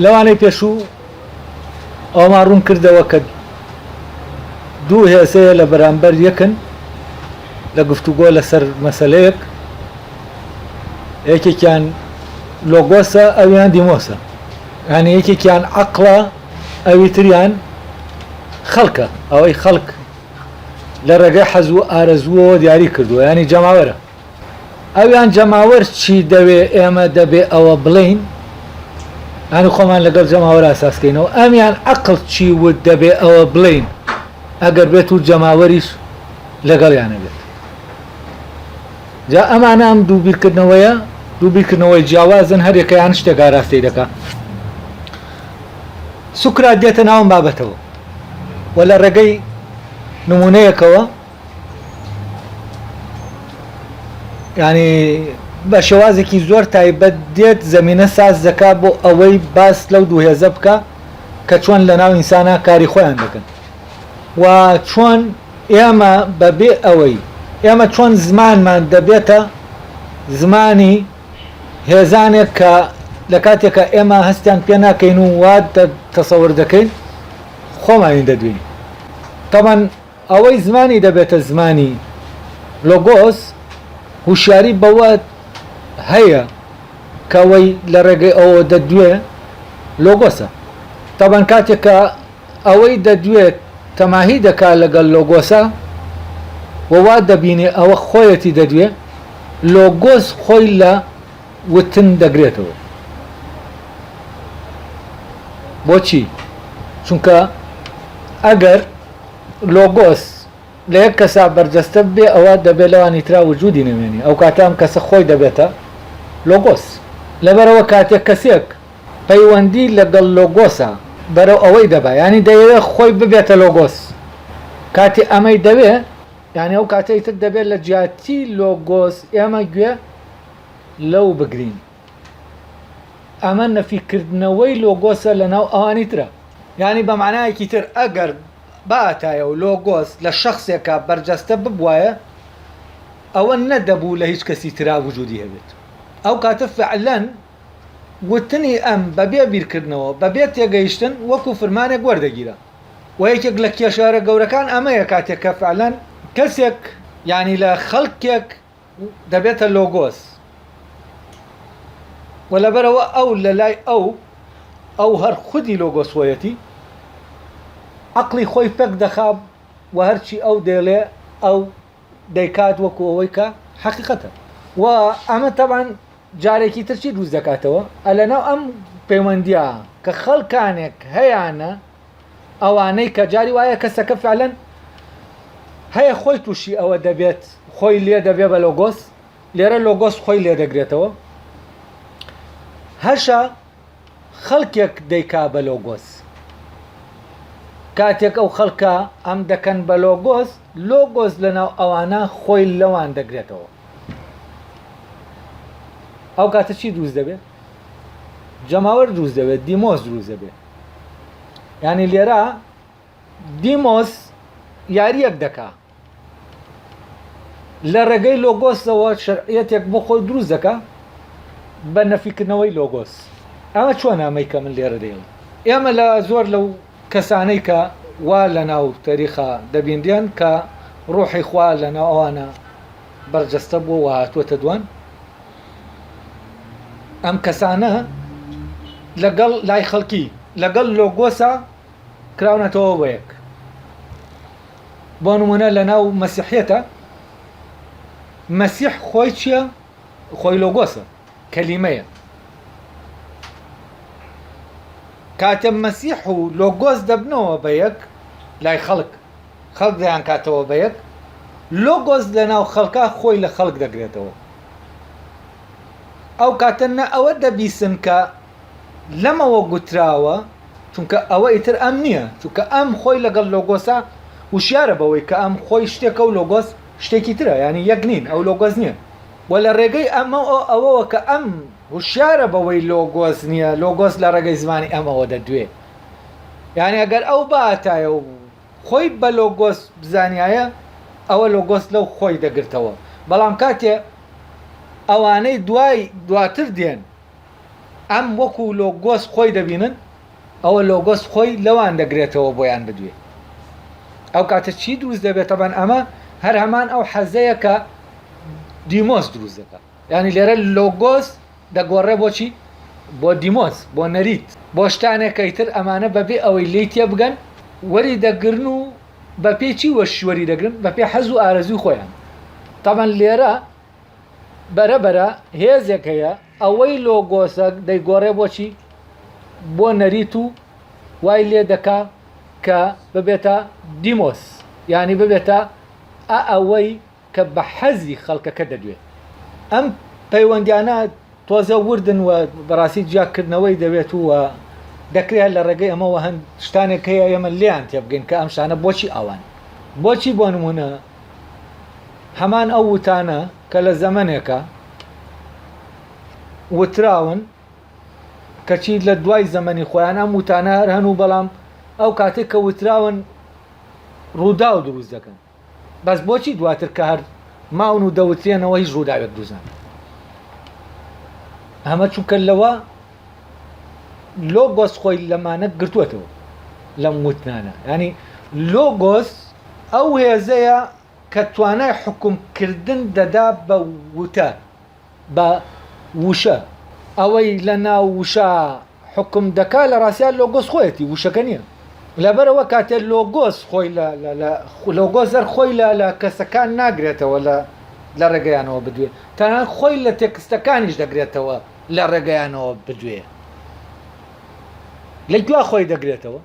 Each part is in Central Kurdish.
لەوانەی پێشوو ئەوەمان ڕوون کردەوە کە دوو هێز هەیە لە بەرامبەر یەکن لە گفتوگۆ لەسەر مەسەلەیەک، یەکێکیان لۆگۆسە ئەویان دیمۆسە، یانی یەکێکیان عەقڵە ئەوی تریان خەڵکە، ئەوەی خەڵک لە ڕێگەی حەز و ئارەزووەوە دیاری کردووە، یانی جەماوەرە. ئەویان جەماوەر چی دەوێ ئێمە دەبێ ئەوە بڵێین، یانی خۆمان لەگەڵ جەماوەرا سازکەینەوە، ئەمیان عەقڵ چی وت دەبێ ئەوە بڵێین، ئەگەر بێت و جەماوەریش لەگەڵیانە بێت. جا ئەمانە ئەم دوو بیرکردنەوەیە دوو بیرکردنەوەی جیاوازن، هەر یەکەیان شتێک ئاراستەی دەکا. سوکرات دێتە ناو ئەم بابەتەوە و لە ڕێگەی نموونەیەکەوە یانی بە شێوازێکی زۆر تایبەت دێت زەمینە ساز دەکا بۆ ئەوەی باس لەو دوو هێزە بکا کە چۆن لە ناو ئینسانا کاری خۆیان دەکەن و چۆن ئێمە بەبێ ئەوەی ئێمە چۆن زمانمان دەبێتە زمانی هێزانێک کە لە کاتێکا ئێمە هەستیان پێ ناکەین و وا تەسەور دەکەین خۆمانی دەدوێین. تەبعەن ئەوەی زمانی دەبێتە زمانی لۆگۆس هوشیاری بەوە هەیە کە ئەوەی لە ڕێگەی ئەوەوە دەدوێ لۆگۆسە. تەبعەن کاتێک کە ئەوەی دەدوێ تەماهی دەکا لەگەڵ لۆگۆسا و وا دەبینێ ئەوە خۆیەتی دەدوێ، لۆگۆس خۆی لە وتن دەگرێتەوە. بۆچی؟ چونکە ئەگەر لۆگۆس لە یەک کەسا بەرجەستە ببێ ئەوە دەبێ لەوانی ترا وجودی نەمێنێ ئەو کاتە ئەم کەسە خۆی دەبێتە لۆگۆس. لەبەرئەوە کاتێک کەسێک پەیوەندی لەگەڵ لۆگۆسا بەرەو ئەوەی دەبا یانی دەیەوێ خۆی ببێتە لۆگۆس کاتێ ئەمەی دەوێ یانی ئەو کاتە ئیتر دەبێ لە جیاتی لۆگۆس ئێمە گوێ لەو بگرین. ئەمە نەفیکردنەوەی لۆگۆسە لەناو ئەوانی ترا. یانی بە مانایەکی تر ئەگەر باتایە و لۆگۆس لە شەخسێکا بەرجەستە ببوایە ئەوە نەدەبوو لە هیچ کەسی ترا وجودی هەبێت. ئەو کاتە فعلەن وتنی ئەم بەبێ بیرکردنەوە، بەبێ تێگەیشتن وەکو فرمانێک وەردەگیرا. وە یەکێک لە کێشە هەرە گەورەکان ئەمەیە کاتێک کە فعلەن کەسێک یانی لە خەڵکێک دەبێتە لۆگۆس و لەبەرئەوە ئەو لە لای ئەو ئەو هەر خودی لۆگۆس خۆیەتی عەقڵی خۆی پەک دەخا و هەرچی ئەو دەیڵێ ئەو دەیکات وەکو ئەوەی کە حەقیقەتە و ئەمە تەبعەن جارێکی تر چی دروست دەکاتەوە لەناو ئەم پەیوەندیە کە خەڵکانێک هەیانە ئەوانەی کە جاری وایە کەسەکە فعلەن هەیە خۆی تووشی ئەوە دەبێت خۆی لێ دەبێ بە لۆگۆس لێرە لۆگۆس خۆی لێ دەگرێتەوە هەشە خەڵکێک دەیکا بە لۆگۆس کاتێک ئەو خەڵکە ئەم دەکەن بە لۆگۆس لۆگۆس لەناو ئەوانە خۆی لەوان دەگرێتەوە ئەو کاتە چی دروست دەبێت جەماوەر دروست دەبێت دیمۆس دروست دەبێت یانی لێرە دیمۆس یاریەک دەکا لە ڕێگەی لۆگۆسەوە شەرعیەتێک بۆ خۆی دروست دەکا بە نەفیکردنەوەی لۆگۆس ئەمە چۆن ئەمەی کە من لێرە دەیڵێم ئێمە لە زۆر لەو کەسانەی کە وا لە ناو تەریخا دەبینرێن کە ڕۆحی خوا لە ناو ئەوانە بەرجەستە بووە و هاتووەتە دوان ئەم کەسانە لەگەڵ لای خەڵکی لەگەڵ لۆگۆسا کراونەتەوە بە یەک بۆ نمونە لە ناو مەسیحیەتە مەسیح خۆی چییە؟ خۆی لۆگۆسە کەلیمەیە کاتێ مەسیح و لۆگۆس دەبنەوە بە یەک لای خەڵک خەڵک دەیانکاتەوە بە یەک لۆگۆس لە ناو خەڵکا خۆی لە خەڵک دەگرێتەوە ئەو کاتە نە ئەوە دەبیسن کە لەمەوە گوتراوە، چونکە ئەوە ئیتر ئەم نییە، چونکە ئەم خۆی لەگەڵ لۆگۆسا وشیارە بەوەی کە ئەم خۆی شتێکە و لۆگۆس شتێکی ترە، یانی یەک نین، ئەو لۆگۆس نییە و لە ڕێگەی ئەمەوە ئەوەوە کە ئەم هوشیارە بەوەی لۆگۆس نییە، لۆگۆس لە ڕێگەی زمانی ئەمەوە دەدوێ. یانی ئەگەر ئەو باتایە و خۆی بە لۆگۆس بزانیایە، ئەوە لۆگۆس لەو خۆی دەگرتەوە. بەڵام کاتێ ئەوانەی دوای دواتر دێن. ئەم وەکو لۆگۆس خۆی دەبینن، ئەوە لۆگۆس خۆی لەوان دەگرێتەوە بۆیان بدوێ. ئەو کاتە چی دروست دەبێت؟ تەبەن ئەمە هەر هەمان ئەو حەزەیە کە دیمۆس دروست دەکات. یانی لێرە لۆگۆس دەگۆڕێ بۆ چی؟ بۆ دیمۆس، بۆ نەریت، بۆ شتانێک کە ئیتر ئەمانە بەبێ ئەوەی لێی تێبگەن وەری دەگرن و بەپێی چی وەری دەگرن؟ بەپێی حەز و ئارەزووی خۆیان. تەبەن لێرە بەرە بەرە هێزێک هەیە ئەوەی لۆگۆسە دەیگۆڕێ بۆ چی؟ بۆ نەریت و وای لێ دەکا کە ببێتە دیمۆس، یانی ببێتە ئە ئەوەی کە بە حەزی خەڵکەکە دەدوێ. ئەم پەیوەندیانە تۆزە وردن و بەڕاستی جیاکردنەوەی دەوێت و دەکرێت هەر لە ڕێگەی ئەمەوە هەند شتانێک هەیە ئێمە لێیان تێبگەین کە ئەم شتانە بۆچی ئاوان. بۆچی بۆ نموونە هەمان ئەو وتانە کە لە زەمەنێکا وتراون کەچی لە دوای زەمەنی خۆیان ئەم وتانە هەر هەن و بەڵام ئەو کاتێک کە وتراون ڕووداو دروست دەکەن. بەس بۆچی دواتر کە هەر ماون و دەوترێنەوە هیچ ڕووداوێک دروست نابێت؟ ئەمە چونکە لەوە لۆگۆس خۆی لەمانە گرتووەتەوە لەم وتنانە ینی لۆگۆس ئەو هێزەیە کە توانای حکومکردن دەدا بە وتە بە وشە، ئەوەی لە ناو وشە حوکم دەکا لە ڕاستیا لۆگۆس خۆیەتی، وشەکە نییە. لەبەرئەوە کاتێ لۆگۆس خۆی لە لە لە لۆگۆس هەر خۆی لە لە کەسەکان ناگرێتەوە لە لە ڕێگەیانەوە بدوێ، تەنانەت خۆی لە تێکستەکانیش دەگرێتەوە لە ڕێگەیانەوە بدوێ. لە کوێ خۆی دەگرێتەوە؟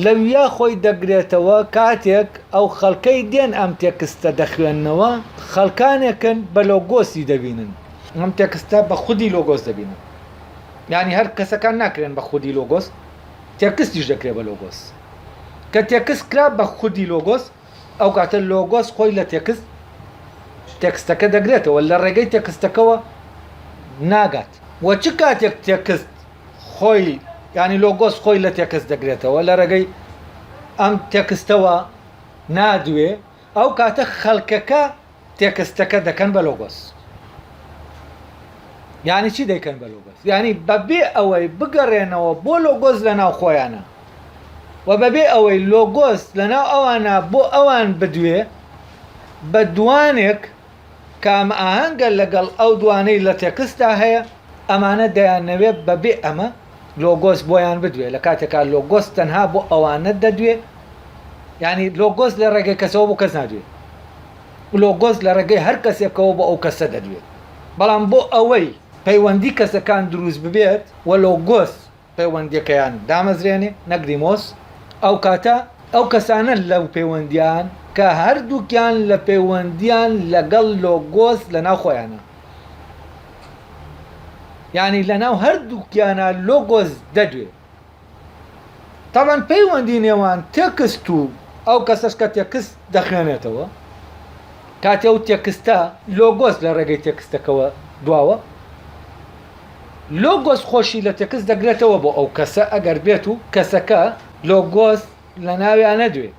لەویا خۆی دەگرێتەوە کاتێک ئەو خەڵکەی دێن ئەم تێکستە دەخوێننەوە خەڵکانێکن بە لۆگۆسی دەبینن ئەم تێکستە بە خودی لۆگۆس دەبینن یانی هەر کەسەکان ناکرێن بە خودی لۆگۆس تێکستیش دەکرێت بە لۆگۆس کە تێکست کرا بە خودی لۆگۆس ئەو کاتە لۆگۆس خۆی لە تێکست تێکستەکە دەگرێتەوە لە ڕێگەی تێکستەکەوە ناگات و چ کاتێک تێکست خۆی یانی لۆگۆس خۆی لە تێکست دەگرێتەوە لە ڕێگەی ئەم تێکستەوە نادوێ ئەو کاتە خەڵکەکە تێکستەکە دەکەن بە لۆگۆس یانی چی دەیکەن بە لۆگۆس یانی بەبێ ئەوەی بگەڕێنەوە بۆ لۆگۆس لە ناو خۆیانە و بەبێ ئەوەی لۆگۆس لە ناو ئەوانە بۆ ئەوان بدوێ بە دوانێک کە هەمئاهەنگە لەگەڵ ئەو دوانەی لە تێکستدا هەیە، ئەمانە دەیانەوێت بەبێ ئەمە لۆگۆس بۆیان بدوێ، لە کاتێکا لۆگۆس تەنها بۆ ئەوانە دەدوێ، یانی لۆگۆس لە ڕێگەی کەسەوە بۆ کەس نادوێ، لۆگۆس لە ڕێگەی هەر کەسێکەوە بۆ ئەو کەسە دەدوێ، بەڵام بۆ ئەوەی پەیوەندی کەسەکان دروست ببێت و لۆگۆس پەیوەندیەکەیان دامەزرێنێ نەک دیمۆس، ئەو کاتە ئەو کەسانە لەو پەیوەندیان کە هەردووکیان لە پەیوەندیان لەگەڵ لۆگۆس لەناو خۆیانە یانی لەناو هەردووکیانە لۆگۆس دەدوێ تەبعەن پەیوەندی نێوان تێکست و ئەو کەسەش کە تێکست دەخوێنێتەوە کاتێ ئەو تێکستە لۆگۆس لە ڕێگەی تێکستەکەوە دواوە لۆگۆس خۆشی لە تێکست دەگرێتەوە بۆ ئەو کەسە ئەگەر بێت و کەسەکە لۆگۆس لە ناویا نەدوێ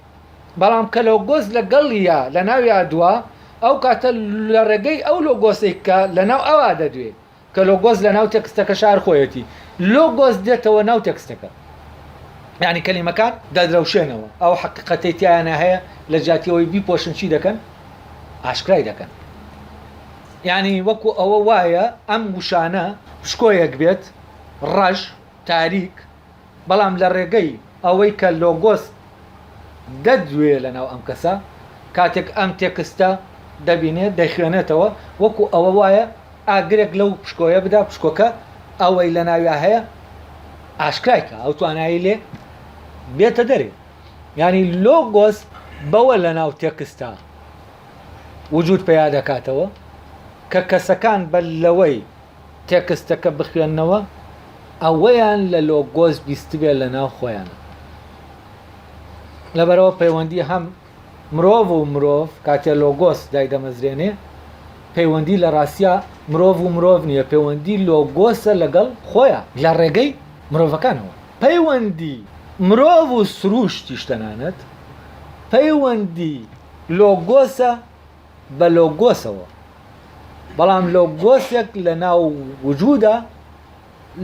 بەڵام کە لۆگۆس لەگەڵیا لە ناویا دوا ئەو کاتە لە ڕێگەی ئەو لۆگۆسێک کە لە ناو ئەوا دەدوێ کە لۆگۆس لە ناو تێکستەکە شار خۆیەتی لۆگۆس دێتەوە ناو تێکستەکە یعنی کەلیمەکان دەدرەوشێنەوە ئەو حەقیقەتەی تیایانە هەیە لە جیاتی ئەوەی بیپۆشن چی دەکەن ئاشکرای دەکەن یانی وەکو ئەوە وایە ئەم وشانە پشکۆیەک بێت ڕەش تاریک بەڵام لە ڕێگەی ئەوەی کە لۆگۆس دەدوێ لەناو ئەم کەسە کاتێک ئەم تێکستە دەبینێت دەیخوێنێتەوە وەکو ئەوە وایە ئاگرێک لەو پشکۆیە بدا پشکۆکە ئەوەی لە ناویا هەیە ئاشکرای کە ئەو توانایی لێ بێتە دەرێ یانی لۆگۆس بەوە لەناو تێکستە وجود پەیا دەکاتەوە کە کەسەکان بەر لەوەی تێکستەکە بخوێننەوە ئەوەیان لە لۆگۆس بیستبێ لە ناو خۆیانە. لەبەرئەوە پەیوەندی هەم مرۆڤ و مرۆڤ کاتێ لۆگۆس دایدەمەزرێنێ پەیوەندی لە ڕاستیا مرۆڤ و مرۆڤ نییە پەیوەندی لۆگۆسە لەگەڵ خۆیا لە ڕێگەی مرۆڤەکانەوە. پەیوەندی مرۆڤ و سرووشتیش تەنانەت پەیوەندی لۆگۆسە بە لۆگۆسەوە، بەڵام لۆگۆسێک لە ناو وجودا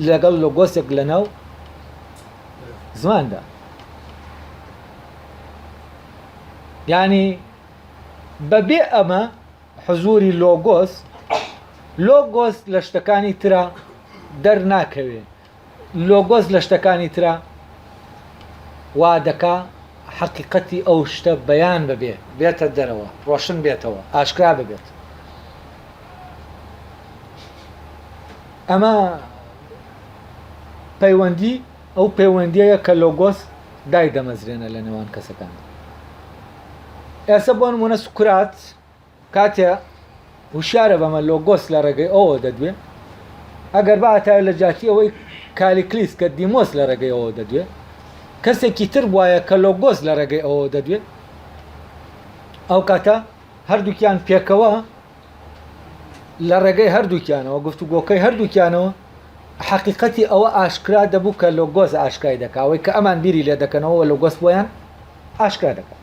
لەگەڵ لۆگۆسێک لەناو زماندا. یانی بەبێ ئەمە حزوری لۆگۆس، لۆگۆس لە شتەکانی ترا دەرناکەوێ، لۆگۆس لە شتەکانی ترا وا دەکا حەقیقەتی ئەو شتە بەیان ببێ، بێتە دەرەوە، ڕۆشن بێتەوە، ئاشکرا ببێت. ئەمە پەیوەندی ئەو پەیوەندیەیە کە لۆگۆس دایدەمەزرێنە لە نێوان کەسەکاندا. ئێستا بۆ نمونە سوکرات کاتێ هوشیارە بەمە لۆگۆس لە ڕێگەی ئەوەوە دەدوێ، ئەگەر بهاتایە لە جیاتی ئەوەی کالیکلیس کە دیمۆس لە ڕێگەی ئەوەوە دەدوێ، کەسێکی تر بوایە کە لۆگۆس لە ڕێگەی ئەوەوە دەدوێ، ئەو کاتە هەردووکیان پێکەوە لە ڕێگەی هەردووکیانەوە گفتوگۆکەی هەردووکیانەوە حەقیقەتی ئەوە ئاشکرا دەبوو کە لۆگۆس ئاشکرای دەکا، ئەوەی کە ئەمان بیری لێ دەکەنەوە لۆگۆس بۆیان ئاشکرا دەکا.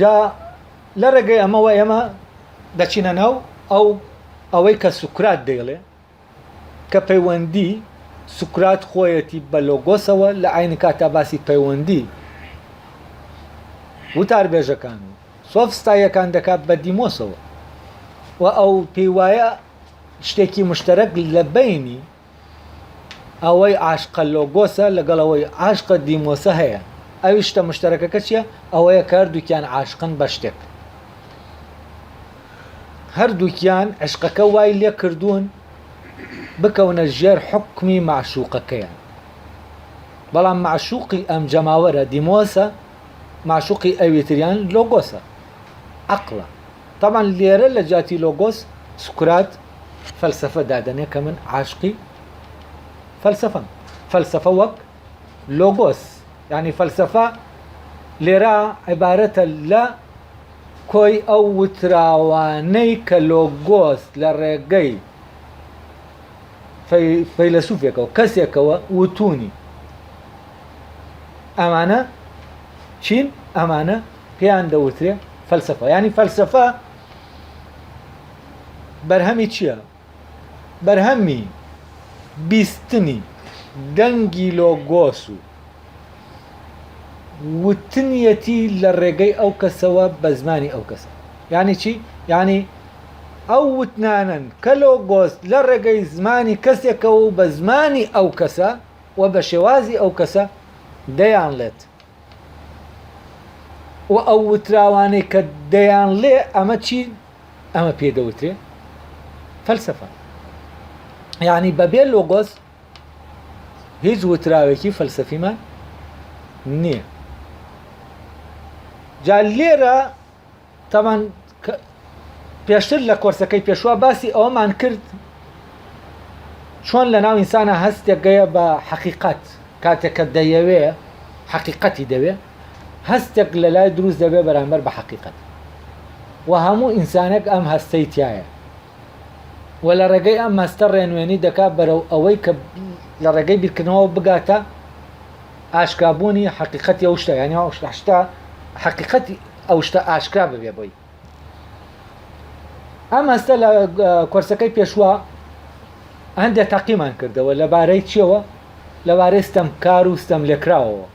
جا لە ڕێگەی ئەمەوە ئێمە دەچینە ناو ئەو ئەوەی کە سوکرات دەیڵێ کە پەیوەندی سوکرات خۆیەتی بە لۆگۆسەوە لە عەینی کاتا باسی پەیوەندی وتاربێژەکان و سۆفستاییەکان دەکات بە دیمۆسەوە و ئەو پێی وایە شتێکی مشتەرەک لە بەینی ئەوەی عاشقە لۆگۆسە لەگەڵ ئەوەی عاشقە دیمۆسە هەیە. ئەویش شتە مشتەرەکەکە چییە؟ ئەوەیە کە هەردووکیان عاشقن بە شتێک. هەردووکیان عشقەکە وای لێ کردوون بکەونە ژێر حوکمی مەعشوقەکەیان. بەڵام مەعشوقی ئەم جەماوەرە دیمۆسە، مەعشوقی ئەوی تریان لۆگۆسە، عەقڵە. تەبعەن لێرە لە جیاتی لۆگۆس سوکرات فەلسەفە دادەنێ کە من عاشقی فەلسەفەم. فەلسەفە وەک لۆگۆس، یانی فەلسەفە لێرە عیبارەتە لە کۆی ئەو وتراوانەی کە لۆگۆس لە ڕێگەی فەیلەسوفێکەوە کەسێکەوە وتونی. ئەمانە چین؟ ئەمانە پێیان دەوترێ فەلسەفە. یانی فەلسەفە بەرهەمی چییە؟ بەرهەمی بیستنی دەنگی لۆگۆس و وتنیەتی لە ڕێگەی ئەو کەسەوە بە زمانی ئەو کەسە. یانی چی؟ یانی ئەو وتنانەن کە لۆگۆس لە ڕێگەی زمانی کەسێکەوە و بە زمانی ئەو کەسە و بە شێوازی ئەو کەسە دەیانڵێت. و ئەو وتراوانەی کە دەیانڵێ ئەمە چی؟ ئەمە پێ دەوترێ فەلسەفە. یعنی بەبێ لۆگۆس هیچ وتراوێکی فەلسەفیمان نییە. جا لێرە تاوان پێشتر لە کۆرسەکەی پێشوە باسی ئەوەمان کرد چۆن لە ناو ئینسانە هەستێک گەیە بە حەقیقەت کاتێک کە دەیەوێ حەقیقەتی دەوێ هەستێک لە لای دروست دەبێ بەرامبەر بە حەقیقەت و هەموو ئینسانێک ئەم هەستەی تایە و لە ڕێگەی ئەم هەستە ڕێنوێنی دەکات بەرەو ئەوەی کە لە ڕێگەی بیرکردنەوە بگاتە ئاشکرابوونی حەقیقەتی ئەو شتە یانی ئەو شتە حەقیقەتی ئەو شتە ئاشکرا ببێ بۆی ئەم هەستە لە کۆرسەکەی پێشوە هەندێک تاقیمان کردەوە لەبارەی چیەوە لەبارەی ستەمکار و ستەم لێکراوەوە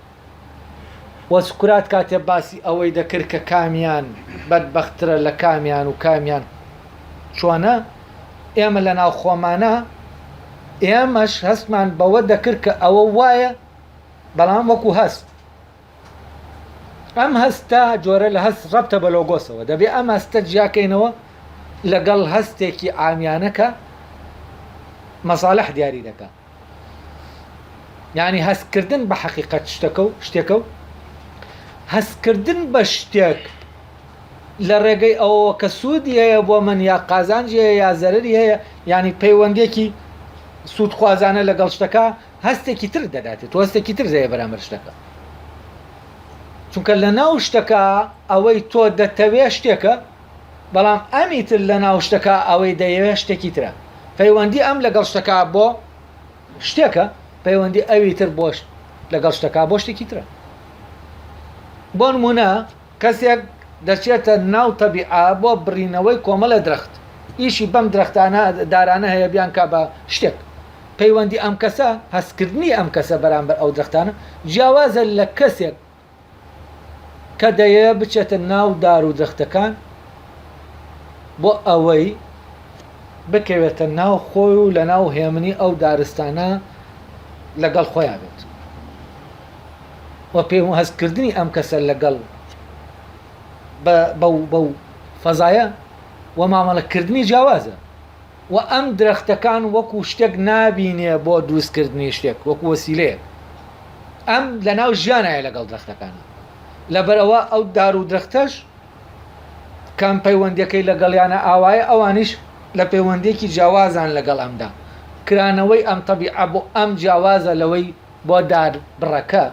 وە سوکرات کاتێ باسی ئەوەی دەکرد کە کامیان بەدبەختترە لە کامیان و کامیان چۆنە، ئێمە لە ناو خۆمانا ئێمەش هەستمان بەوە دەکرد کە ئەوە وایە بەڵام وەکو هەست ئەم هەستە جۆرە لە هەست ڕەبتە بە لۆگۆسەوە دەبێ ئەم هەستە جیاکەینەوە لەگەڵ هەستێکی عامیانە کە مەساڵح دیاری دەکا. یانی هەستکردن بە حەقیقەت شتەکە و شتێکە و هەستکردن بە شتێک لە ڕێگەی ئەوەوە کە سوودی هەیە بۆ من یا قازانجی هەیە یا زەرری هەیە ینی پەیوەندێکی سوودخوازانە لەگەڵ شتەکە هەستێکی تر دەداتێت تۆ هەستێکی تر هەیە بەرامبەر شتەکە چونکە لە ناو شتەکە ئەوەی تۆ دەتەوێ شتێکە بەڵام ئەمی تر لە ناو شتەکە ئەوەی دەیەوێ شتێکی ترە پەیوەندی ئەم لەگەڵ شتەکە بۆ شتێکە پەیوەندی ئەوی تر بۆ لەگەڵ شتەکە بۆ شتێکی ترە بۆ نمونە کەسێک دەچێتە ناو تەبیعە بۆ بڕینەوەی کۆمەڵە درەخت. ئیشی بەم درەختانە دارانە هەیە بیانکا بە شتێک. پەیوەندی ئەم کەسە، هەستکردنی ئەم کەسە بەرامبەر ئەو درەختانە جیاوازە لە کەسێک کە دەیەوێت بچێتە ناو دار و درەختەکان بۆ ئەوەی بکەوێتە ناو خۆی و لە ناو هێمنی ئەو دارستانە لەگەڵ خۆیان بێت و پێ هەستکردنی ئەم کەسە لەگەڵ بەو بەو فەزایە و مامەڵەکردنی جیاوازە و ئەم درەختەکان وەکو شتێک نابینێ بۆ دروستکردنی شتێک وەکو وەسیلەیەک ئەم لەناو ژیانایە لەگەڵ درەختەکانە لەبەرئەوە ئەو دار و درەختەش کام پەیوەندیەکەی لەگەڵیانە ئاوایە ئەوانیش لە پەیوەندیەکی جیاوازان لەگەڵ ئەمدا کرانەوەی ئەم تەبیعە بۆ ئەم جیاوازە لەوەی بۆ دار بڕەکە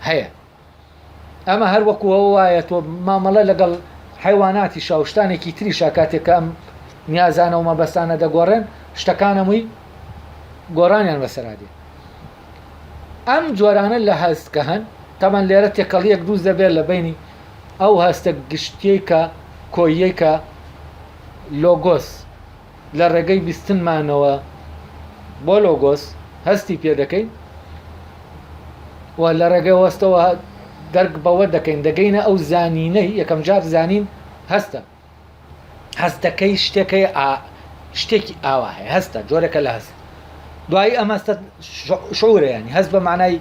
هەیە. ئەمە هەر وەکو ئەوە وایە تۆ مامەڵە لەگەڵ حەیواناتیشا و شتانێکی تریشا کاتێک کە ئەم نیازانە و مەبەستانە دەگۆڕێن شتەکان هەمووی گۆڕانیان بەسەرا دێ ئەم جۆرانە لە هەست کە هەن تەمان لێرە تێکەڵیەک دروست دەبێت لە بینی ئەو هەستە گشتیەی کە کۆییەی کە لۆگۆس لە ڕێگەی بیستنمانەوە بۆ لۆگۆس هەستی پێ دەکەین و لە ڕێگەی هەستەوە دەرک بەوە دەکەین دەگەینە ئەو زانینەی یەکەم جار زانین هەستە هەستەکەی شتێکەی شتێکی ئاوا هەیە هەستە جۆرەکە لە هەست دوایی ئەم هەستە شعورە ینی هەست بە معنای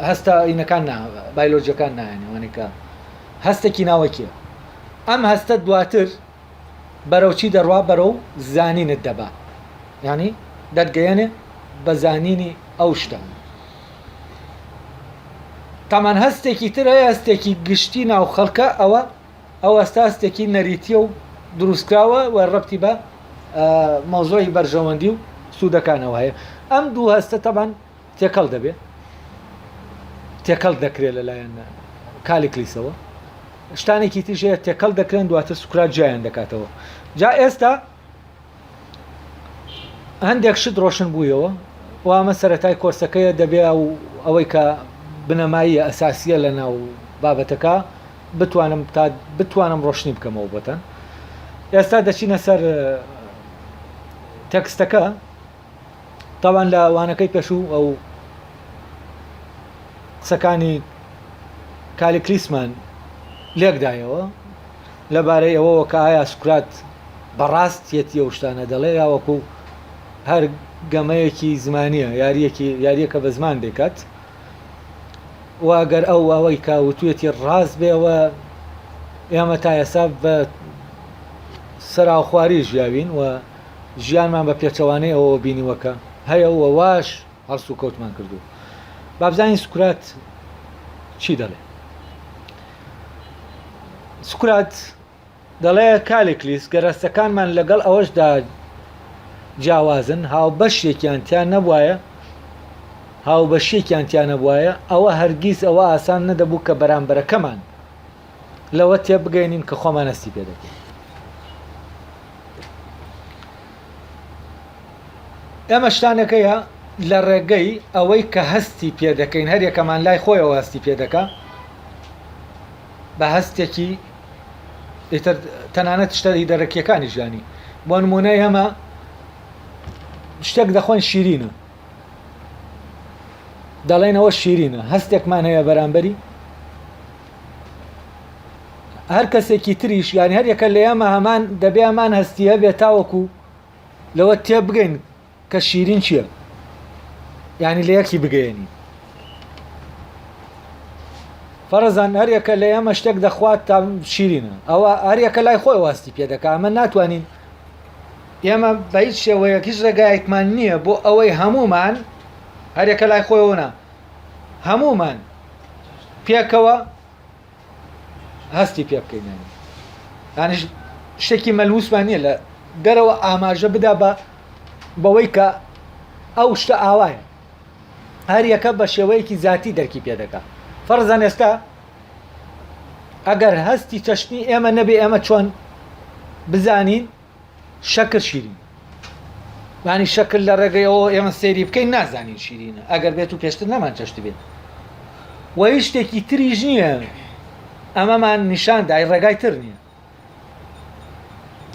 هەستە ئینەکان نا بایلۆجیەکان نایەنی وانێکە هەستێکی ناوەکیە ئەم هەستە دواتر بەرەو چی دەڕوا بەرەو زانینت دەبا یانی دەتگەیەنێ بە زانینی ئەو شتە تامان هەستێکی تر هەیە هەستێکی گشتی ناو خەڵکە ئەوە ئەو هەستە هەستێکی نەریتیە و دروستکراوە و ڕەبتی بە مەوزوعی بەرژەوەندی و سوودەکانەوە هەیە ئەم دوو هەستە تەبان تێکەڵ دەبێ تێکەڵ دەکرێت لەلایەن کالیکلیسەوە شتانێکی تریش هەیە تێکەڵ دەکرێن دواتر سوکرات جیایان دەکاتەوە جا ئێستا هەندێک شت ڕۆشن بوویەوە و ئەمە سەتای کۆرسەکەیە دەبێ و ئەوەی کە بنەماییە ئەساسیە لە ناو بابەتەکە بتوانم تا بتوانم ڕۆشنی بکەمەوە بۆتان ئێستا دەچینە سەر تەکستەکە تاوان لە وانەکەی پێشوو ئەو قسەکانی کالیکلیسمان لێکدایەوە لەبارەی ئەوەوە کە ئایا سوکرات بەڕاستیەتی ئەو شتانە دەڵێ یا وەکو هەر گەمەیەکی زمانیە یاریەکی یاریەکە بە زمان دەکات و ئەگەر ئەو ئەوەی کە وتوێتی ڕاست بێەوە ئێمە تا ئێستا بە سەراوخواری ژیاوین و ژیانمان بە پێچەوانەی ئەوەوە بینیوە کە هەیە و واش هەڵسوکەوتمان کردووە. با بزانین سوکرات چی دەڵێ. سوکرات دەڵێ کالیکلیس گەرەستەکانمان لەگەڵ ئەوەشدا جیاوازن هاوبەشێکیان تیا نەبوایە هاوبەشیەکیان تیا نەبوایە ئەوە هەرگیز ئەوە ئاسان نەدەبوو کە بەرامبەرەکەمان لەوە تێبگەینین کە خۆمان هەستی پێ دەکەین. ئێمە شتانێک هەیە لە ڕێگەی ئەوەی کە هەستی پێ دەکەین هەر یەکەمان لای خۆیەوە هەستی پێ دەکا بە هەستێکی ئیتر تەنانەت شتە دەرەکیەکانی ژیانی بۆ نمونە ئێمە شتێک دەخۆین شیرینە دەڵێنەوە شیرینە هەستێکمان هەیە بەرامبەری هەر کەسێکی تریش یانی هەر یەکە لە ئێمە هەمان دەبێ هەمان هەستی هەبێت تاوەکو لەوە تێبگەین کە شیرین چییە یعنی لە یەکی بگەێنین فەرزان هەر یەکە لە ئێمە شتێک دەخوات تا شیرینە ئەوە هەر یەکە لای خۆی واستی پێ دەکا ئەمە ناتوانین ئێمە بە هیچ شێوەیەک هیچ ڕێگایەکمان نییە بۆ ئەوەی هەمومان هەرێکە لای خۆیەوە نا هەمومان پێکەوە هەستی پێ بکەین یانی یانیش شتێکی مەلووسمان نییە لە دەرەوە ئاماژە بدا بە بەوەی کە ئەو شتە ئاوایە هەر یەکە بە شێوەیەکی زیاتی دەرکی پێ دەکا فەرزەن ئێستا ئەگەر هەستی چەشنی ئێمە نەبێ ئێمە چۆن بزانین شەکر شیرین یانی شەکر لە ڕێگەی ئەوە ئێمە سەیری بکەین نازانین شیرینە ئەگەر بێت و پێشتر نەمان چەشت بێت و هیچ شتێکی تریش نییە ئەمەمان نیشان دای ڕێگای تر نییە.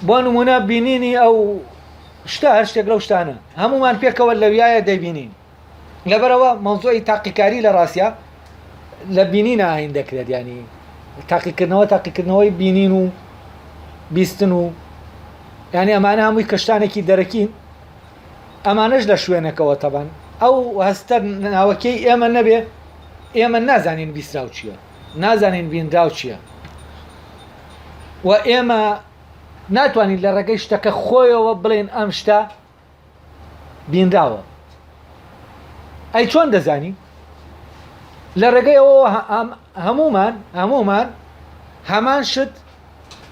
بۆ نمونە بینینی ئەو شتە هەر شتێک لەو شتانە هەمومان پێکەوە لەویایە دەیبینین لەبەرەوە مەوزوعی تاقیکاری لە ڕاستە لە بینین ئاین دەکرێت ینی تاقیکردنەوە تاقیکردنەوەی بینین و بیستن و یعنی ئەمانە هەمووی کەشتانێکی دەرەکین ئەمانەش لە شوێنەکەوە تەبان ئەو هەستە ناوەکەی ئێمە نەبێ ئێمە نازانین بیسراو چییە نازانین بینراو چییە و ئێمە ناتوانین لە ڕێگەی شتەکە خۆیەوە بڵێن ئەم شتە بینراوە ئەی چۆن دەزانی لە ڕێگەی ئەوەوە هەمومان هەمومان هەمان شت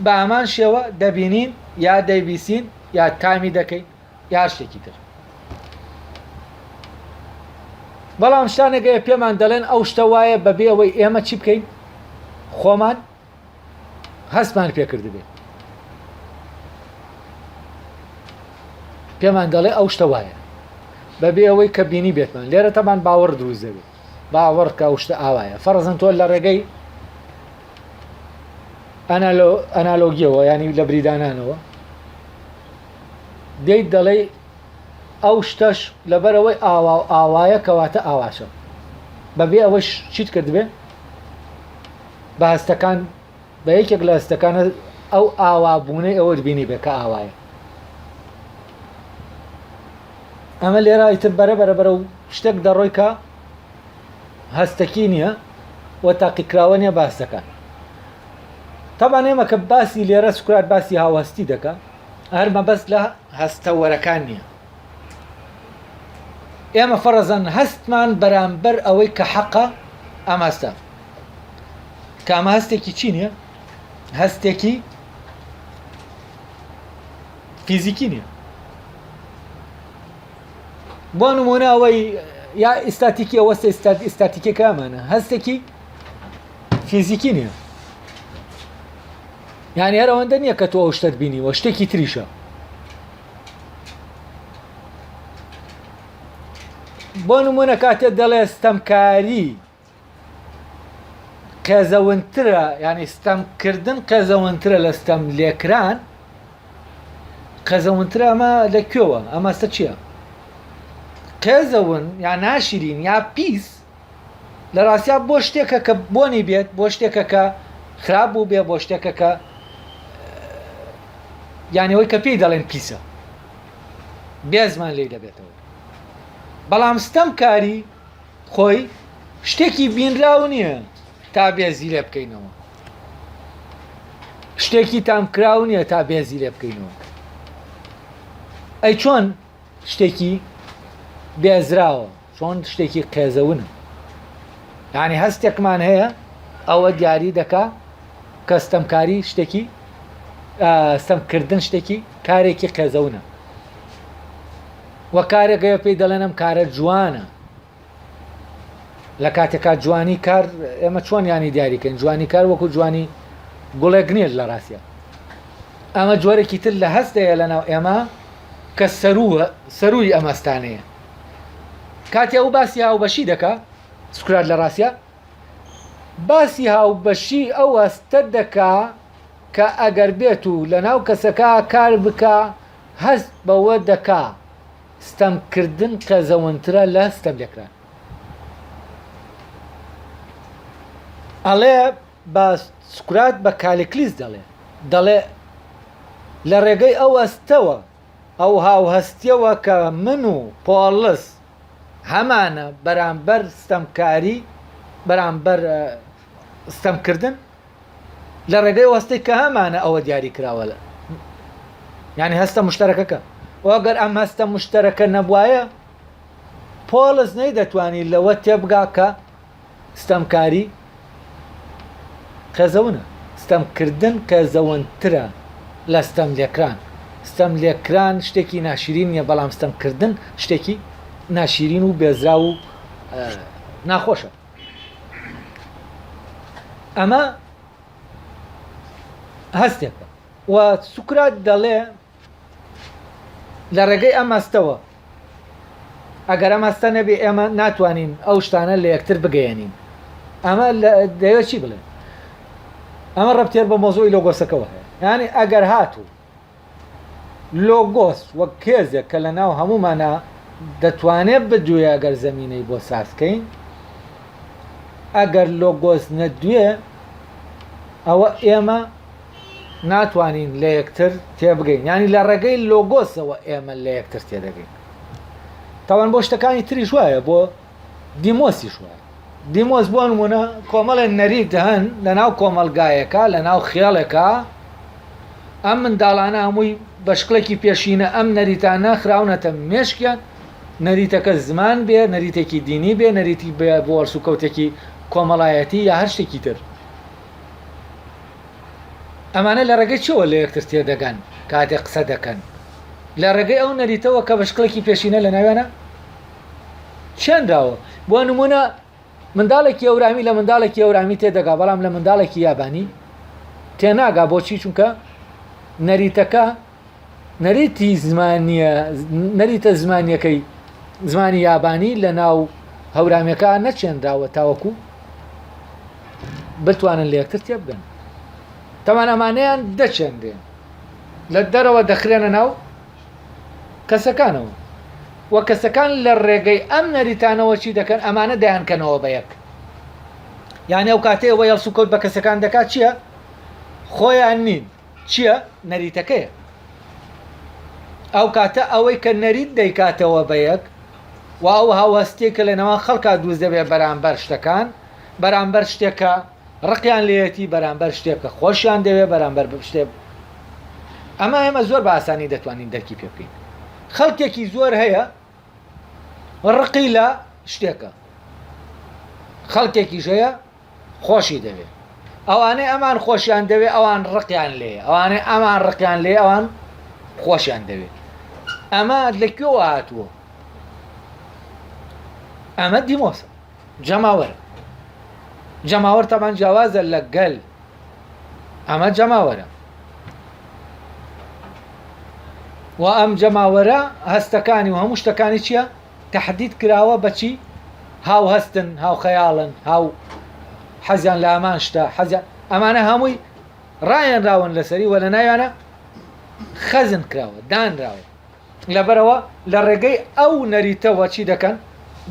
بە هەمان شێوە دەبینین یا دەیبیسین یا تامی دەکەین یا هەر شتێکی تر بەڵام شتانێک هەیە پێمان دەڵێن ئەو شتە وایە بەبێ ئەوەی ئێمە چی بکەین خۆمان هەستمان پێکردبێ پێمان دەڵێ ئەو شتە وایە بەبێ ئەوەی کە بینی بێتمان لێرە تەمان باوەڕ دروست دەبێت باوەڕ کە ئەو شتە ئاوایە فەرزن تۆ لە ڕێگەی ئەنالۆگیەوە ینی لە بریدانانەوە دێیت دەڵێی ئەو شتەش لەبەرئەوەی ئاوا و ئاوایە کەواتە ئاواشە بەبێ ئەوەش چیت کردبێ بە هەستەکان بە یەکێک لە هەستەکانە ئەو ئاوا بوونەی ئەوەت بینی بێ کە ئاوایە ئەمە لێرە ئیتر بەرە بەرە بەرە و شتێک دەڕۆی کە هەستەکی نییە و تاقیکراوە نییە بە هەستەکان تەبان ئێمە کە باسی لێرە سوکرات باسی هاوهەستی دەکا هەر مەبەست لە هەستەوەرەکان نییە. ئێمە فەرەزەن هەستمان بەرامبەر ئەوەی کە حەقە ئەم هەستە کە ئەمە هەستێکی چی نییە؟ هەستێکی فیزیکی نییە. بۆ نمونە ئەوەی یا ئیستاتیکی ئەوە ئیستاتیکەکە ئەمانە هەستێکی فیزیکی نییە. یانی هەر ئەوەندە نییە کە تۆ ئەو شتەت بینیوە شتێکی تریشە بۆ نمونە کاتێ دەڵێ ستەمکاری قێزەونترە ینی ستەمکردن قێزەونترە لە ستەم لێکران قێزەونترە ئەمە لە کوێوە ئەمە ستە چییە قێزەون یا ناشرین یا پیس لە ڕاستیا بۆ شتێکە کە بۆنی بێت بۆ شتێکە کە خراپ بوو بێ بۆ شتێکە کە یانەوەی کە پێی دەڵێن پیسە بێزمان لی دەبێتەوە بەڵام ستەم کاری خۆی شتێکی بینراو نییە تا بێزی لێ بکەینەوە شتێکی تامکراو نییە تا بێزی لێ بکەینەوە ئەی چۆن شتێکی بێزراوە چۆن شتێکی قێزەونە یعنی هەستێکمان هەیە ئەوە دیاری دەکا کە ستەمکاری شتێکی ستەمکردن شتێکی کارێکی قێزەونە وە کارێک هەیە پێی دەڵێن ئەم کارە جوانە لە کاتێکا جوانی کار ئێمە چۆن ینی دیاریکەین جوانی کار وەکو جوانی گوڵێک نییە لە ڕاستە ئەمە جۆرێکی تر لە هەستەیە لەناو ئێمە کە سەرووە سەرووی ئەم هەستانەیە کاتێ ئەو باسی هاوبەشی دەکا سوکرات لە ڕاستە باسی هاوبەشی ئەو هەستە دەکا کە ئەگەر بێت و لەناو کەسەکە کار بکا هەست بەوە دەکا ستەمکردن قێزەونترە لە ستەم لێکران. ئەڵێ بە سوکرات بە کالیکلیس دەڵێ دەڵێ لە ڕێگەی ئەو هەستەوە ئەو هاوهەستیەوە کە من و پۆڵس هەمانە بەرامبەر ستەمکاری بەرامبەر ستەمکردن لە ڕێگەی وەستەی کە هەمانە ئەوە دیاری کراوە لە یعنی هەستە مشتەرەکەکە ئەگەر ئەم هەستە مشتەرەکە نەبوایە پۆڵس نەیدەتوانی لەوە تێبگا کە ستەمکاری قێزەونە ستەمکردن قێزەونترە لە ستەم لێکران ستەم لێکران شتێکی ناشرین نییە بەڵام ستەمکردن شتێکی ناشرین و بێزراو و ناخۆشە ئەمە هەستێکە و سوکرات دەڵێ لە ڕێگەی ئەم هەستەوە ئەگەر ئەم هەستە نەبێ ئێمە ناتوانین ئەو شتانە لە یەکتر بگەیەنین ئەمە دەیەوێت چی بڵێ ئەمە ڕەبتێر بە مۆزۆی لۆگۆسەکەەوە هەیە یعنی ئەگەر هاتوو. لۆگۆس وەک هێزێک کە لە ناو هەموومانا دەتوانێت بدوێ ئەگەر زەمینەی بۆ ساز کەین، ئەگەر لۆگۆس نەدوێ ئەوە ئێمە ناتوانین لە یەکتر تێبگەین، یانی لە ڕێگەی لۆگۆسەوە ئێمە لە یەکتر تێدەگەین. تاوان بۆ شتەکانی تریش وایە، بۆ دیمۆسیش وایە. دیمۆس بۆ نمونە کۆمەڵێ نەریت هەن لە ناو کۆمەڵگایەکە لە ناو خێڵێکا ئەم منداڵانە هەمووی بە شکڵێکی پێشینە ئەم نەریتانە خراونەتە مێشکیان نەریتەکە زمان بێ نەریتێکی دینی بێ نەریتی بێ بۆ هەڵسوکەوتێکی کۆمەڵایەتی یا هەر شتێکی تر ئەمانە لە ڕێگەی چیەوە لە یەکتر تێدەگەن کاتێک قسە دەکەن لە ڕێگەی ئەو نەریتەوە کە بە شکڵێکی پێشینە لە ناویانە چێنراوە. بۆ نموونە منداڵێکی هەورامی لە منداڵێکی هەورامی تێدەگا بەڵام لە منداڵێکی یابانی تێناگا بۆچی چونکە نەریتەکە نەریتی زمانیە نەریتە زمانیەکەی زمانی یابانی لە ناو هەورامیەکە نەچێنراوە تاوەکو بتوانن لە یەکتر تێبگەن تەمان ئەمانەیان دەچێنرێن لە دەرەوە دەخرێنە ناو کەسەکانەوە و کەسەکان لە ڕێگەی ئەم نەریتانەوە چی دەکەن ئەمانە دەیانکەنەوە بە یەک یعنی ئەو کاتەیە وە هەڵسوکەوت بە کەسەکان دەکات چییە خۆیان نین چییە نەریتەکەیە ئەو کاتە ئەوەی کە نەریت دەیکاتەوە بە یەک و ئەو هاوهەستیە کە لە نێوان خەڵکا دروست دەبێت بەرامبەر شتەکان بەرامبەر شتێکە ڕقیان لێیەتی بەرامبەر شتێک کە خۆشیان دەوێت بەرامبەر شتێک ئەمە ئێمە زۆر بە ئاسانی دەتوانین دەرکی پێ بکەین خەڵکێکی زۆر هەیە ڕقی لە شتێکە خەڵکێکیش هەیە خۆشی دەوێت ئەوانەی ئەمان خۆشیان دەوێت ئەوان ڕقیان لێ ئەوانەی ئەمان ڕقیان لێ ئەوان خۆشیان دەوێت ئەمە لە کوێوە هاتووە ئەمە دیمۆسە جەماوەر جەماوەر تەبان جیاوازە لە گەل ئەمە جەماوەرە و ئەم جەماوەرە هەستەکانی و هەموو شتەکانی چییە تهدید کراوە بەچی هاو هەستن هاو خەیاڵن هاو حەزیان لە ئەمان شتە حەزیان ئەمانە هەمووی ڕایەنراون لەسەری وە لە ناویانە خەزن کراوە دانراوە لەبەرئەوە لە ڕێگەی ئەو نەریتەوە چی دەکەن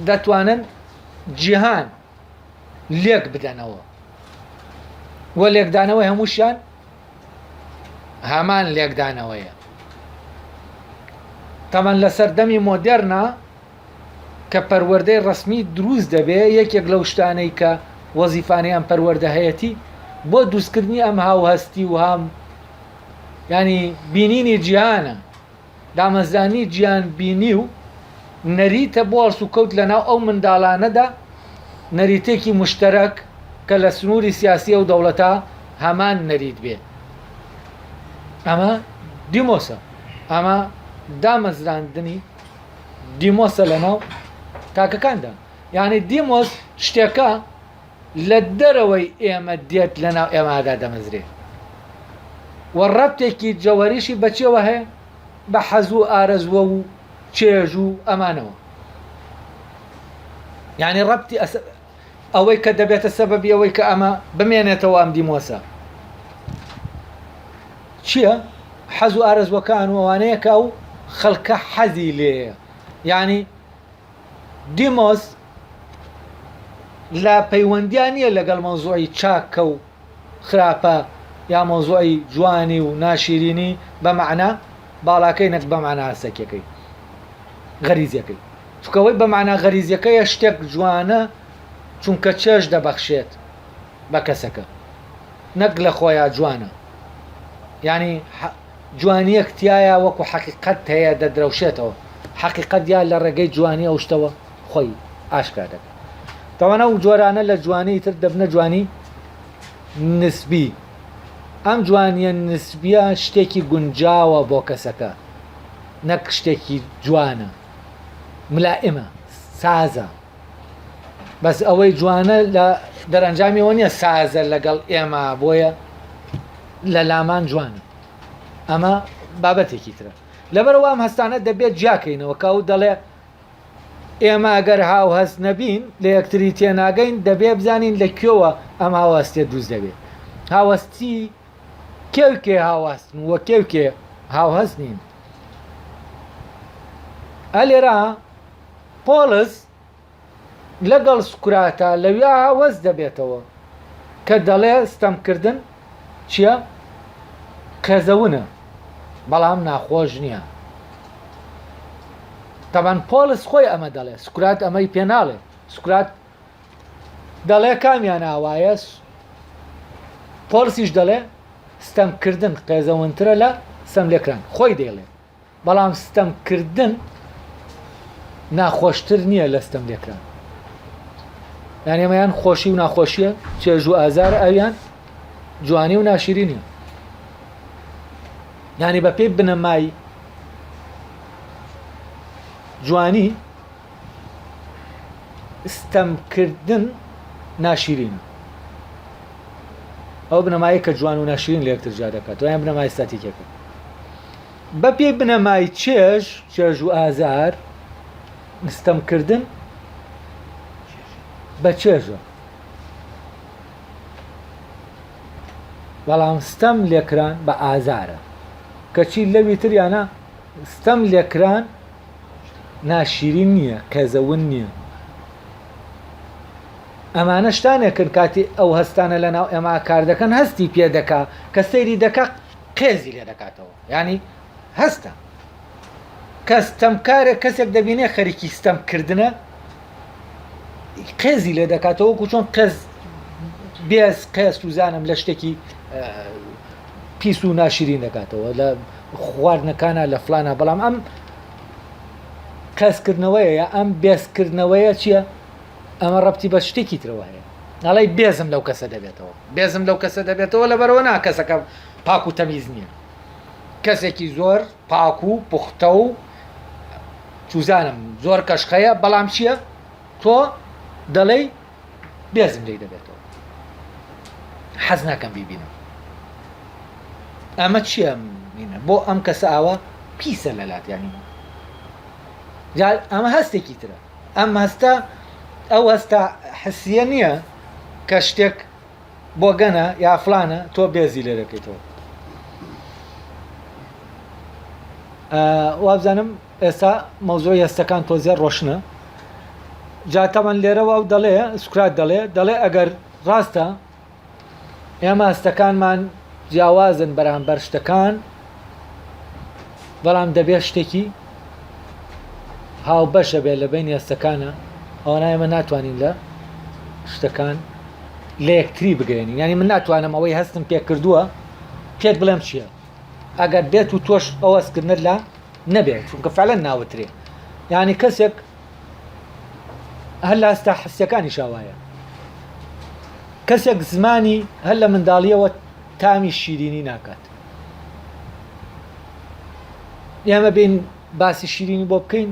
دەتوانن جیهان لێک بدەنەوە و لێکدانەوەی هەمووشیان هەمان لێکدانەوەیە تەمان لە سەردەمی مۆدێرنا کە پەروەردەی ڕەسمی دروست دەبێ یەکێک لەو شتانەی کە وەزیفانەی ئەم پەروەردە هەیەتی بۆ دروستکردنی ئەم هاوهەستی و هام ینی بینینی جیهانە دامەزرانی جیهانبینی و نەریتە بۆ هەڵسوکەوت لەناو ئەو منداڵانەدا نەریتێکی موشتەرەک کە لە سنووری سیاسی ئەو دەوڵەتە هەمان نەریت بێ. ئەمە دیمۆسە. ئەمە دامەزراندنی دیمۆسە لەناو تاکەکاندا. یعنی دیمۆس شتێکە لە دەرەوەی ئێمە دێت لەناو ئێمەدا دەمەزرێ و ڕەبتێکی جەوهەریشی بە چیەوە هەیە؟ بە حەز و ئارەزووە و چێژ و ئەمانەوە. یعنی ڕەبتی ئەوەی کە دەبێتە سەبەبی ئەوەی کە ئەمە بمێنێتەوە ئەم دیمۆسە چییە؟ حەز و ئارەزوەکان و ئەوانەیە کە ئەو خەڵکە حەزی لێیە یعنی دیمۆس لە پەیوەندیا نییە لەگەڵ مەوزوعی چاکە و خراپە یا مەوزوعی جوانی و ناشیرینی بە مەعنا باڵاکەی نەک بە مەعنا هەستەکیەکەی غەریزیەکەی چونکە ئەوەی بە مەعنا غەریزیەکەیە شتێک جوانە چونکە چێژ دەبەخشێت بە کەسەکە نەک لە خۆیا جوانە یعنی جوانیەک تیایا وەکو حەقیقەت هەیە دەدرەوشێتەوە، حەقیقەت یا لە ڕێگەی جوانی ئەو شتەوە خۆی ئاشکرا دەکات. تاوان ئەو جۆرانە لە جوانی تر دەبنە جوانی نسبی. ئەم جوانیە نسبیە شتێکی گونجاوە بۆ کەسەکە نەک شتێکی جوانە، ملائمە، سازە. بەس ئەوەی جوانە لە دەرەنجامی ئەوە نییە سازە لەگەڵ ئێمە بۆیە لە لامان جوانە ئەمە بابەتێکی ترە لەبەرەوە ئەم هەستانە دەبێت جیاکەینەوە کە ئەو دەڵێ ئێمە ئەگەر هاو هەست نەبین لە یەکتری تێناگەین دەبێ بزانین لە کوێوە ئەم هاوهەستێ دروست دەبێت هاوەستی کێو کێ هاوهەستن و کێو کێ هاوهەست نین. ئە لێرە پۆڵس لەگەڵ سوکراتە لەویا هەوەس دەبێتەوە کە دەڵێ ستەمکردن چییە؟ قێزەونە بەڵام ناخۆش نییە. تەبەن پۆڵس خۆی ئەمە دەڵێ سوکرات ئەمەی پێ ناڵێ سوکرات دەڵێ کامیان ئاوایە پۆڵسیش دەڵێ ستەمکردن قێزەونترە لە ستەم لێکران خۆی دەیڵێ بەڵام ستەم کردن ناخۆشتر نییە لە ستەم لێکران یان ئێمەیان خۆشی و ناخۆشیە چێژ و ئازار ئەویان جوانی و ناشرینە یانی بە پێی بنەمای جوانی ستەمکردن ناشیرینە ئەو بنەمایە کە جوان و ناشرین لە یەکتر جیا دەکاتەوە یان بنەمای ستاتیکەکە بە پێی بنەمای چێژ، چێژ و ئازار، ستەمکردن بە چێژە. بەڵام ستەم لێکران بە ئازارە. کەچی لەوی تریانە ستەم لێکران ناشیرین نییە، قێزەون نییە. ئەمانە شتانێکن کاتی ئەو هەستانە لەناو ئێمە کار دەکەن هەستی پێ دەکا کە سەیری دەکا قێزی لێ دەکاتەوە یانی هەستە کە ستەمکارێک کەسێک دەبینێ خەریکی ستەم کردنە قێزی لێ دەکاتەوە وەکو چۆن قێز بێز قێز سوزانم لە شتێکی پیس و ناشرین دەکاتەوە لە خواردنەکانە لە فلانە بەڵام ئەم قێزکردنەوەیە یا ئەم بێزکردنەوەیە چییە؟ ئەمە ڕەبتی بە شتێکی ترەوە هەیە ئەڵێی بێزم لەو کەسە دەبێتەوە بێزم لەو کەسە دەبێتەوە لەبەرەوە نا کەسەکە پاک و تەمیز نییە کەسێکی زۆر پاک و پوختە و چوزانم زۆر کەشخەیە بەڵام چییە تۆ دەڵێی بێزم لی دەبێتەوە حەز ناکەم بیبینم ئەمە چییە مینە بۆ ئەم کەسە ئاوا پیسە لەلات ینی ئەمە هەستێکی ترە ئەم هەستە ئەو هەستە حسیە نییە کە شتێک بۆگەنە یا فلانە تۆ بێزی لێ دەکەیتەوە وابزانم ئێستا مەوزوعی هەستەکان تۆزیە ڕۆشنە جا تەمان لێرەوە و دەڵێ سوکرات دەڵێ دەڵێ ئەگەر ڕاستە ئێمە هەستەکانمان جیاوازن بەرامبەر شتەکان بەڵام دەبێت شتێکی هاوبەشە بێت لە بینی هەستەکانە ئەوەنا ئێمە ناتوانین لە شتەکان لە یەکتری بگەێنین ینی من ناتوانم ئەوەی هەستم پێ کردووە پێت بڵێم چییە ئەگەر بێت و تۆش ئەو هەستکردنت لا نەبێت چونکە فعلەن ناوترێ یعنی کەسێک هەر لە هەستە حسیەکانیشا وایە کەسێک زمانی هەر لە منداڵیەوە تامی شیرینی ناکات ئێمە بین باسی شیرینی بۆ بکەین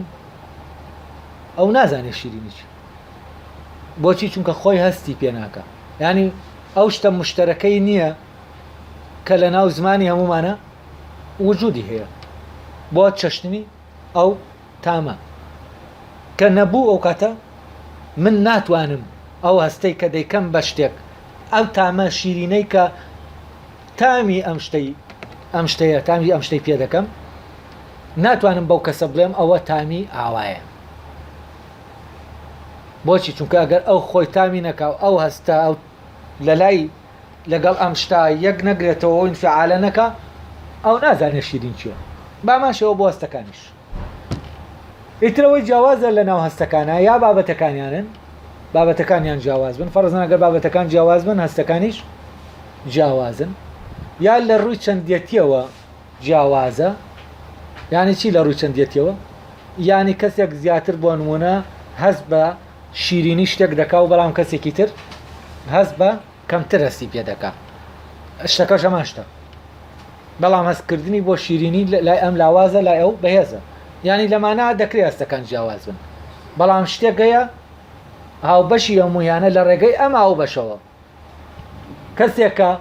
ئەو نازانێت شیرینی چی بۆچی چونکە خۆی هەستی پێ ناکە ینی ئەو شتە مشتەرەکەی نییە کە لە ناو زمانی هەمومانە وجودی هەیە بۆ چەشتنی ئەو تامە کە نەبوو ئەو کاتە من ناتوانم ئەو هەستەی کە دەیکەم بە شتێک ئەو تامە شیرینەی کە تامی ئەم شتەی ئەم شتەیە تامی ئەم شتەی پێ دەکەم ناتوانم بەو کەسە بڵێم ئەوە تامی ئاوایە بۆچی چونکە ئەگەر ئەو خۆی تامی نەکا و ئەو هەستە ئەو لە لای لەگەڵ ئەم شتە یەک نەگرێتەوە و ئینفعالە نەکا ئەو نازانێ شیرین چیە بامان شێوە بۆ هەستەکانیش ئیتر ئەوەی جیاوازە لە ناو هەستەکانە یا بابەتەکانیانن بابەتەکانیان جیاواز بن فەرزن ئەگەر بابەتەکان جیاواز بن هەستەکانیش جیاوازن یا لە ڕووی چەندێتیەوە جیاوازە یعنی چی لە ڕووی چەندێتیەوە یعنی کەسێک زیاتر بۆ نمونە هەست بە شیرینی شتێک دەکا و بەڵام کەسێکی تر هەست بە کەمتر هەستی پێ دەکا شتەکەش هەمان شتە بەڵام هەستکردنی بۆ شیرینی لای ئەم لاوازە لای ئەو بەهێزە یعنی لەمانە دەکرێت هەستەکان جیاواز بن بەڵام شتێک هەیە هاوبەشی هەموویانە لە ڕێگەی ئەم هاوبەشەوە کەسێکە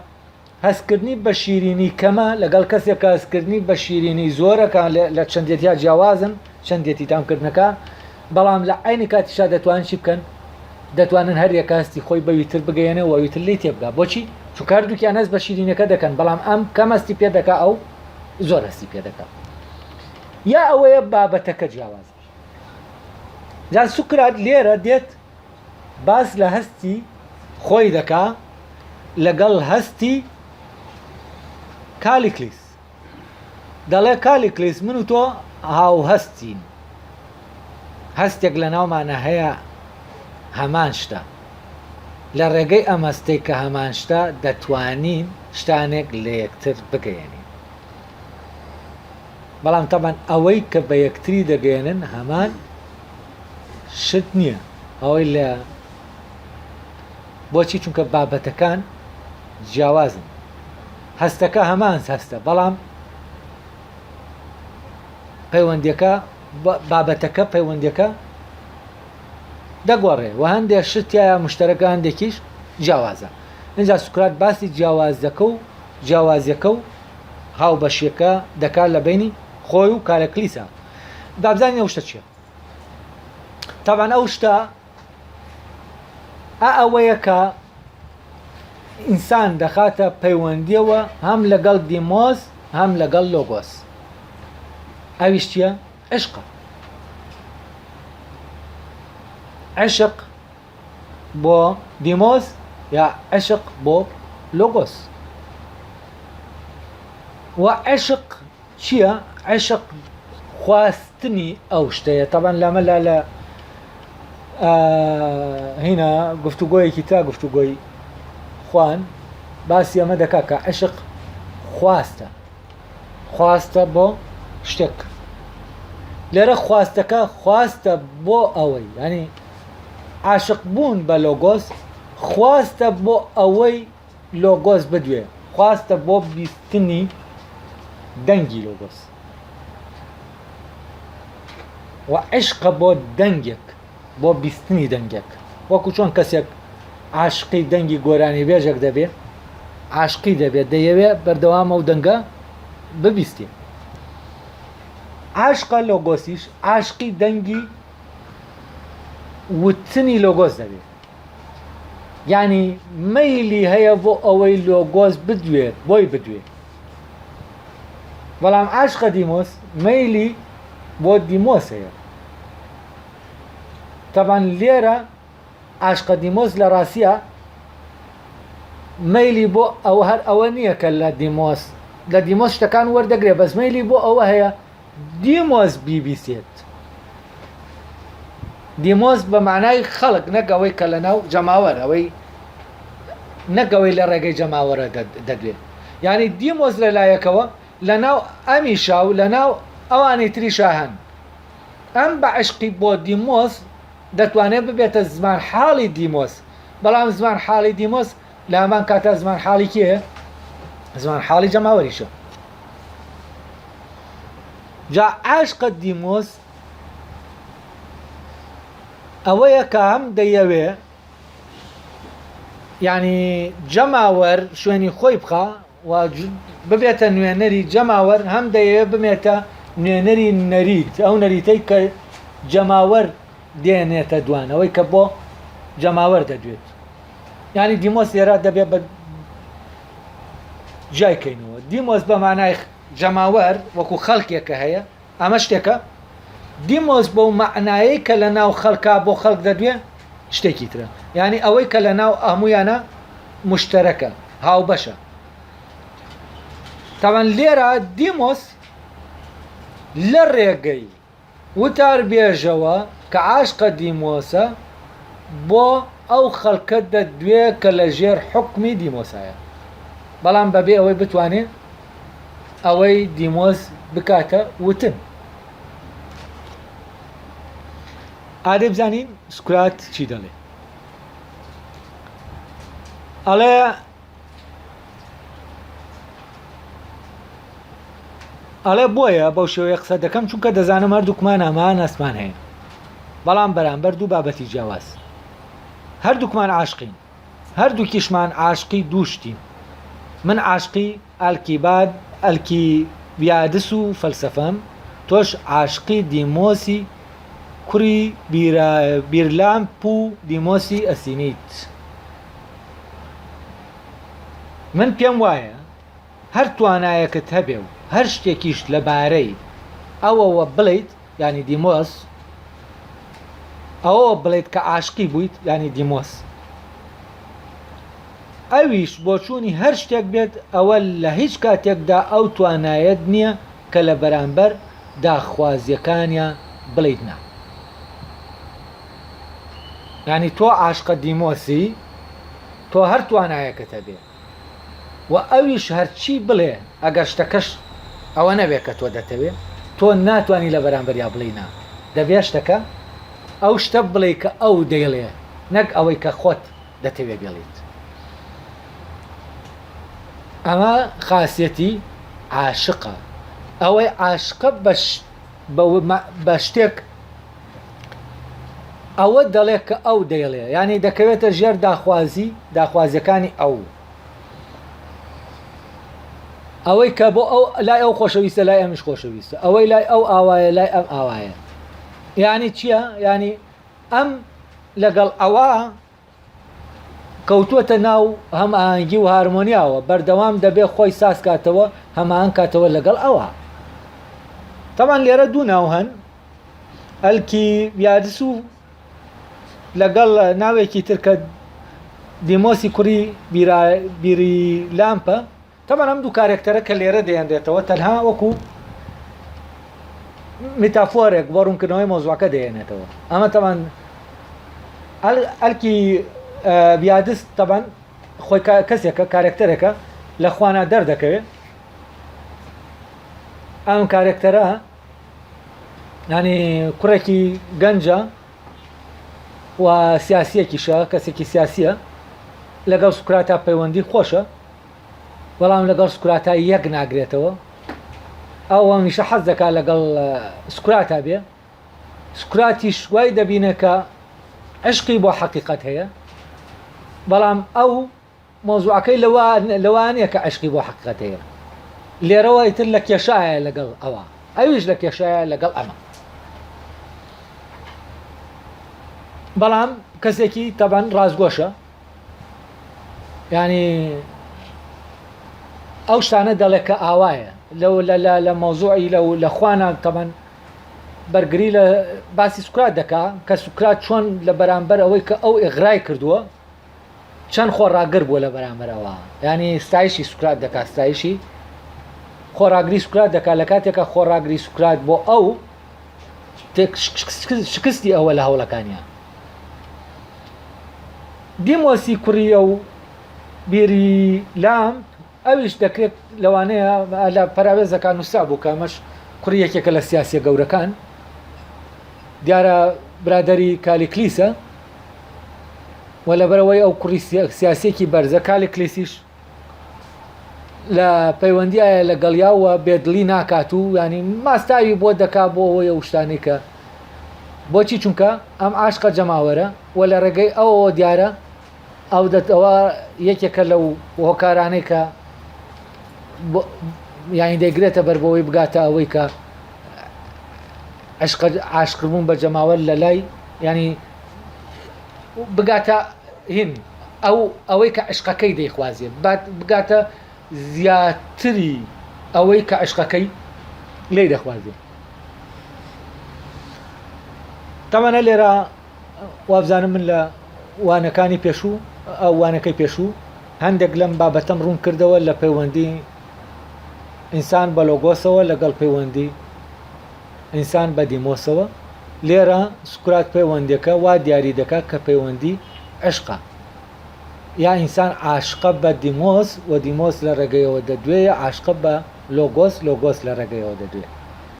هەستکردنی بە شیرینی کەمە لەگەڵ کەسێک کە هەستکردنی بە شیرینی زۆرە کە لە چەندێتیا جیاوازن چەندێتی تامکردنەکە بەڵام لە عەینی کاتیشا دەتوانن چی بکەن دەتوانن هەر یەکە هەستی خۆی بەوی تر بگەیەنێ و ئەوی تر لێی تێبگا بۆچی چونکە هەردووکیان هەست بە شیرینەکە دەکەن بەڵام ئەم کەم هەستی پێ دەکا ئەو زۆر هەستی پێ دەکا یا ئەوەیە بابەتەکە جیاوازە. جا سوکرات لێرە دێت باس لە هەستی خۆی دەکا لەگەڵ هەستی کالیکلیس. دەڵێ کالیکلیس من و تۆ هاوهەستین، هەستێک لە ناومانە هەیە هەمان شتە، لە ڕێگەی ئەم هەستەی کە هەمان شتە دەتوانین شتانێک لە یەکتر بگەیەنین. بەڵام تەبعەن ئەوەی کە بە یەکتری دەگەیەنن هەمان شت نییە ئەوەی لە بۆچی چونکە بابەتەکان جیاوازن هەستەکە هەمان هەستە بەڵام پەیوەندیەکە بابەتەکە پەیوەندیەکە دەگۆڕێ و هەندێک شت تایە مشتەرەکە هەندێکیش جیاوازە اینجا سوکرات باسی جیاوازەکە و جیاوازیەکە و هاوبەشیەکە دەکات لە بەینی خۆی و کالەکلیسا با بزانین ئەو شتە چییە تاوان ئەو شتە ئا ئەوەیە کە ئینسان دەخاتە پەیوەندیەوە هەم لەگەڵ دیمۆس هەم لەگەڵ لۆگۆس ئەویش چییە عشقە عشق بۆ دیمۆس یا عشق بۆ لۆگۆس و عشق چییە؟ عشق خواستنی ئەو شتەیە تەبەن لەمە لا لە هینا گفتوگۆیەکی تا گفتوگۆی خوان باسی ئەمە دەکا کە عشق خواستە خواستە بۆ شتێک لێرە خواستەکە خواستە بۆ ئەوەی ینی عاشق بوون بە لۆگۆس خواستە بۆ ئەوەی لۆگۆس بدوێ خواستە بۆ بیستنی دەنگی لۆگۆس و عشقە بۆ دەنگێک بۆ بیستنی دەنگێک وەکو چۆن کەسێک عاشقی دەنگی گۆرانیبێژێک دەبێ عاشقی دەبێت دەیەوێ بەردەوام ئەو دەنگە ببیستێ عاشقە لۆگۆسیش عاشقی دەنگی وتنی لۆگۆس دەبێت یعنی مەیلی هەیە بۆ ئەوەی لۆگۆس بدوێت بۆی بدوێت بەڵام عاشقە دیمۆس مەیلی بۆ دیمۆس هەیە تەبعەن لێرە عاشقە دیمۆس لە ڕاستیا مەیلی بۆ ئەوە هەر ئەوە نییە کە لە دیمۆس لە دیمۆس شتەکان وەردەگرێ بەس مەیلی بۆ ئەوە هەیە دیمۆس بیبیسێت دیمۆس بە معنای خەڵک نەک ئەوەی کە لە ناو جەماوەر ئەوەی نەک ئەوەی لە ڕێگەی جەماوەرە دەدوێت یعنی دیمۆس لە لایەکەوە لە ناو ئەمیشا و لە ناو ئەوانی تریشا هەن ئەم بە عەشقی بۆ دیمۆس دەتوانێت ببێتە زمانحاڵی دیمۆس، بەڵام زمانحاڵی دیمۆس لە هەمان کاتا زمانحاڵی کێیە؟ زمانحاڵی جەماوەریشە. جا عاشقە دیمۆس ئەوەیە کە هەم دەیەوێ یعنی جەماوەر شوێنی خۆی بخا و ببێتە نوێنەری جەماوەر، هەم دەیەوێت ببێتە نوێنەری نەریت، ئەو نەریتەی کە جەماوەر دێنێتە دوان، ئەوەی کە بۆ جەماوەر دەدوێت. یانی دیمۆس لێرە دەبێت بە جیای کەینەوە. دیمۆس بە مانای جەماوەر وەکو خەڵکێک کە هەیە، ئەمە شتێکە. دیمۆس بەو مەعنایەی کە لە ناو خەڵکا بۆ خەڵک دەدوێ شتێکی ترە. یانی ئەوەی کە لە ناو هەموویانە مشتەرەکە، هاوبەشە. تاوان لێرە دیمۆس لە ڕێگەی وتاربێژەوە کە عاشقە دیمۆسە بۆ ئەو خەڵکە دەدوێ کە لە ژێر حوکمی دیمۆسایە بەڵام بەبێ ئەوەی بتوانێ ئەوەی دیمۆس بکاتە وتن. ئادەی بزانین سوکرات چی دەڵێ. ئەڵێ ئەڵێ بۆیە بەو شێوەیە قسە دەکەم چونکە دەزانم هەردووکمان هەمان هەستمان هەیە بەڵام بەرامبەر دوو بابەتی جیاواز هەردووکمان عاشقین هەردووکیشمان عاشقی دوو شتین من عاشقی ئالکیباد ئەلکیبیادس و فەلسەفەم تۆش عاشقی دیمۆسی کوڕی بیرلامپ و دیمۆسی ئەسینیت من پێم وایە هەر توانایەکت هەبێ و هەر شتێکیش لەبارەی ئەوەوە بڵێیت، یانی دیمۆس، ئەوەوە بڵێیت کە عاشقی بوویت یانی دیمۆس ئەویش بۆچوونی هەر شتێک بێت ئەوە لە هیچ کاتێکدا ئەو توانایەت نییە کە لە بەرامبەر داخوازیەکانیا بڵێیت نا. یانی تۆ عاشقە دیمۆسی تۆ هەر توانایەکت هەبێ و ئەویش هەرچی بڵێ ئەگەر شتەکەش ئەوە نەبێ کە تۆ دەتەوێ تۆ ناتوانی لە بەرامبەریا بڵێی نا دەبێ شتەکە ئەو شتە بڵێی کە ئەو دەیڵێ نەک ئەوەی کە خۆت دەتەوێ بێڵیت ئەمە خاسیەتی عاشقە ئەوەی عاشقە بە شتێک ئەوە دەڵێ کە ئەو دەیڵێ یانی دەکەوێتە ژێر داخوازی داخوازیەکانی ئەو ئەوەی کە بۆ ئەو لای ئەو خۆشەویستە لای ئەمیش خۆشەویستە ئەوەی لای ئەو ئاوایە لای ئەم ئاوایە یعنی چییە؟ یعنی ئەم لەگەڵ ئەوە کەوتووەتە ناو هەمئاهەنگی و هارمۆنیاوە، بەردەوام دەبێ خۆی ساز کاتەوە، هەماهەنگ کاتەوە لەگەڵ ئەوا. تەبعەن لێرە دوو ناو هەن، ئەلکیبیادس و لەگەڵ ناوێکی تر کە دیمۆسی کوڕی بیریلامپە. تەبعەن ئەم دوو کارێکتەرە کە لێرە دەیەنرێتەوە تەنها وەکو میتافۆرێک بۆ ڕوونکردنەوەی مەوزوعەکە دەیەنێتەوە. ئەمە تەبعەن ئەلکی بیادس تەبعەن خۆی کەسێکە کارێکتەرێکە لە خوانا دەردەکەوێت. ئەم کارێکتەرە ینی کوڕێکی گەنجە و سیاسیەکیشە، کەسێکی سیاسیە، لەگەڵ سوکراتا پەیوەندی خۆشە، بەڵام لەگەڵ سوکراتا یەک ناگرێتەوە. ئەو هەمیشە حەز دەکات لەگەڵ سوکراتا بێ. سوکراتیش وای دەبینێ کە عشقی بۆ حەقیقەت هەیە، بەڵام ئەو مەوزوعەکەی لەوە لەوە نییە کە عشقی بۆ حەقیقەت هەیە. لێرەوە ئیتر لە کێشایە لەگەڵ ئەوە، ئەویش لە کێشایە لەگەڵ ئەمە. بەڵام کەسێکی تەبەن ڕاستگۆشە، یانی ئەو شتانە دەڵێ کە ئاوایە لەو لە لە لە مەوزوعی لەو لە خوانا تەبەن بەرگری لە باسی سوکرات دەکا کە سوکرات چۆن لە بەرامبەر ئەوەی کە ئەو ئێغرای کردووە چەند خۆڕاگر بووە لە بەرامبەر ئەوە ینی ستایشی سوکرات دەکا ستایشی خۆڕاگری سوکرات دەکا لە کاتێکە خۆڕاگری سوکرات بۆ ئەو شکستی ئەوە لە هەوڵەکانیان دیمۆسی کوڕی ئەو بیری لامپ ئەویش دەکرێت لەوانەیە لە پەراوێزەکان نووسرا بوو کە ئەمەش کوڕی یەکێکە لە سیاسیە گەورەکان دیارە برادری کالیکلیسە و لەبەرەوەی ئەو کوڕی سیاسێکی بەرزە کالیکلیسیش لە پەیوەندیایە لەگەڵیا و بێدڵی ناکات و ینی ماستاوی بۆ دەکا بۆ ئەوەی ئەو شتانەی کە بۆچی چونکە ئەم عاشقە جەماوەرە و لە ڕێگەی ئەوەوە دیارە ئەو دەتەوە یەکێکە لەو هۆکارانەی کە یانی دەیگرێتە بەر بۆەوەی بگاتە ئەوەی کە عشق عاشقبوون بە جەماوەر لە لای ینی بگاتە هین ئەو ئەوەی کە عشقەکەی دەیخوازێ بگاتە زیاتری ئەوەی کە عشقەکەی لی دەخوازێ. تەمەنە لێرە وابزانم من لە وانەکانی پێشوو ئەو وانەکەی پێشوو هەندێک لەم بابەتەم ڕوون کردەوە لە پەیوەندی ئینسان بە لۆگۆسەوە لەگەڵ پەیوەندی ئینسان بە دیمۆسەوە لێرە سوکرات پەیوەندیەکە وا دیاری دەکات کە پەیوەندی عشقە یا ئینسان عاشقە بە دیمۆس و دیمۆس لە ڕێگەیەوە دەدوێ یا عاشقە بە لۆگۆس لۆگۆس لە ڕێگەیەوە دەدوێ.